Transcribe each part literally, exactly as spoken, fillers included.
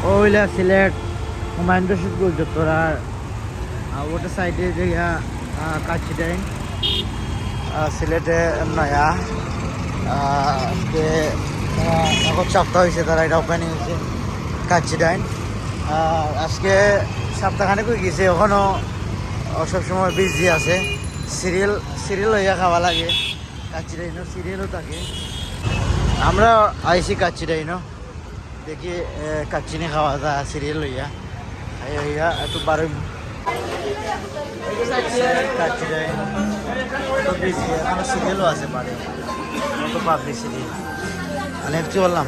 অউ অইলা সিলেট হুমায়ুন রশিদ গোল চত্বর আর, আহ, ওটার সাইডে যে ইয়া, আহ, কাচ্চি ডাইন, আহ, সিলেটে নয়া, আহ, আজকে, আহ, এখন সপ্তাহ হইছে তারা এটা ওপেনিং হইছে কাচ্চি ডাইন। আহ, আজকে সপ্তাহখানেক হয়ে গেছে, এখনো সবসময় বিজি আছে। সিরিয়াল, সিরিয়াল হইয়া খাওয়া লাগে, কাচ্চি ডাইনও সিরিয়ালও থাকে। আমরা আইছি কাচ্চি ডাইনও। দেখি, এ, কাচ্চিনি খাওয়া যায় সিরিয়াল লইয়া। এই হইয়া একটু বারো কাচ্চি ডাইন। তো বিজি, এখনো সিরিয়ালও আছে বারে। তো পাবলিসিটি। মানে একটু বললাম।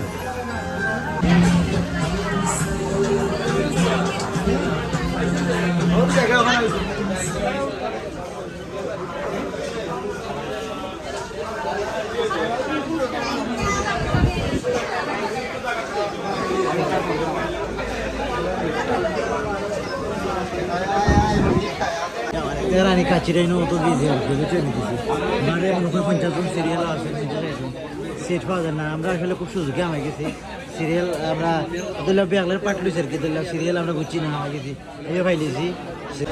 তেরানি কাচ্চি ডাইনও তো বিজি আর কি, বুঝছো নি কিছু? বারে মনে হয় পঞ্চাশ জন সিরিয়াল আছে, পঞ্চাশ জন। সিট পাওয়া যায় না। আমরা আসলে খুব সুযোগে হামাই গেছি। সিরিয়াল আমরা ধরলাম বেগলের পার্ট লইছে আর কি, ধরলাম সিরিয়াল আমরা ঘুরছি না, হামাই গেছি। এই পাইলিছি।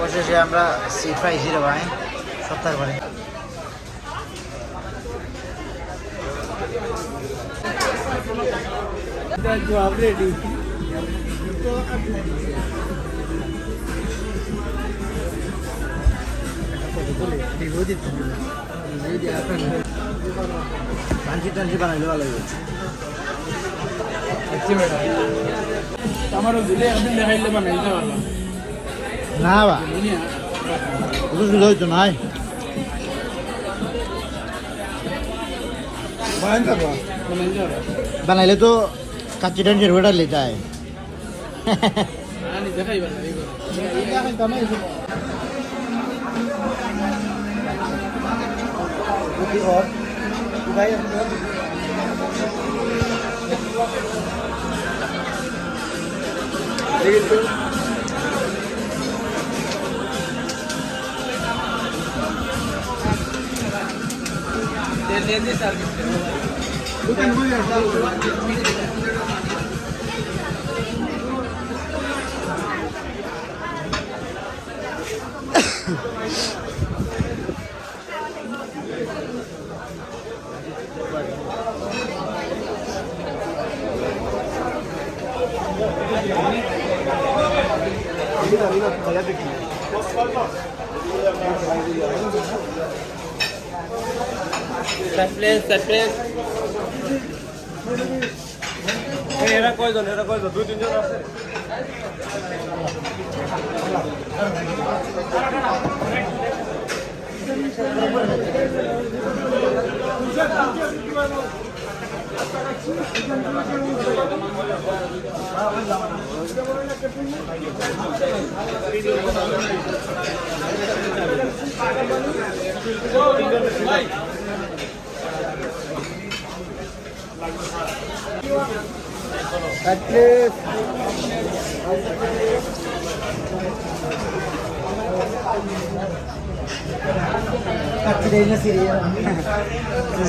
অবশেষে আমরা সিট পাইছি রে ভাই, সত্তর করে। জবাব রেডি। কাঞ্চি টাঞ্চি বানাইলে ভালো হইব। আচ্ছা, ম্যাডাম। আমারও যদি একদিন দেখাইলে বানাইতে পারলাম। না বা, বুঝলি না? ওটা সুবিধা হইতো নাই। বানাইতে পারবো। বানাইতে পারবো। বানাইলে তো কাচ্চি টাঞ্চি রোটা লেতে হয়। Surprise, surprise. এই, এরা কয়জন? এরা কয়জন? দুই তিনজন আছে।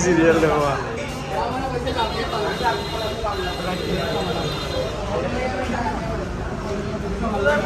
সিরিয়াল দেওয়া।